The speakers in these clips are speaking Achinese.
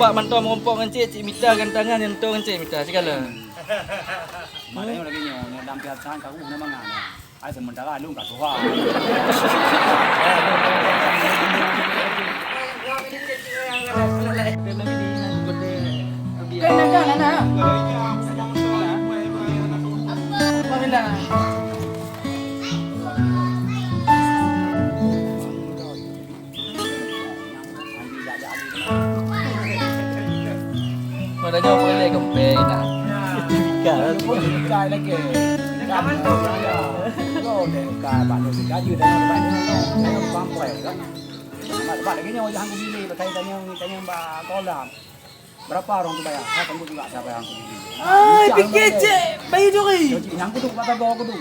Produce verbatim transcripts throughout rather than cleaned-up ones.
Pak mantong meurumpok ngon cik, cik mita gantangan nyang tô ngon cik mita sigala. Mak tanyoe lagèe nyoe, nyoe lam piasan ka uh na mangan. Ai sementara lôn ka tuha. Kan ada, ada. Alhamdulillah. Mana nyoe boleh kempeng dah. Ikan. Ikan lagi. Ikan. Kau deh, ikan, Pak Nur, ikan je dah, Pak Nur. Ayo, bang, boy, kan? Mak, mak lagi nyoe, jangan kubilik, pakai tanya, tanya, Mbak Kolam. Berapa orang tu bayar? Ha, tunggu juga saya bayar tu. Ah, kecek, bayu juri. Jadi, nyang kudu kata dua kudu.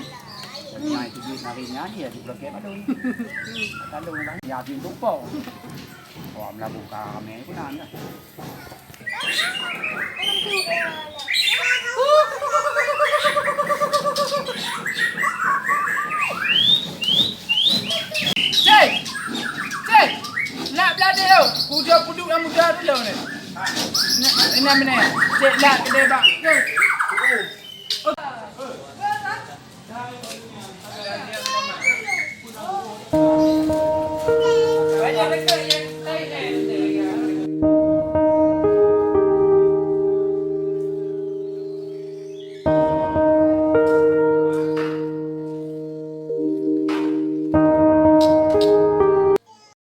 Nah, itu duit hari ni, ya, di blok ya, Pak Dun. Kata Dun, Bang. Ya, di lupa. Wah, melabuh kami pun ada. Cek! Cek! Nak belajar tau. Kujoe puduk nyang muda tu tau ni. Nak, nak mana? Cek lah kedai bak. Ke?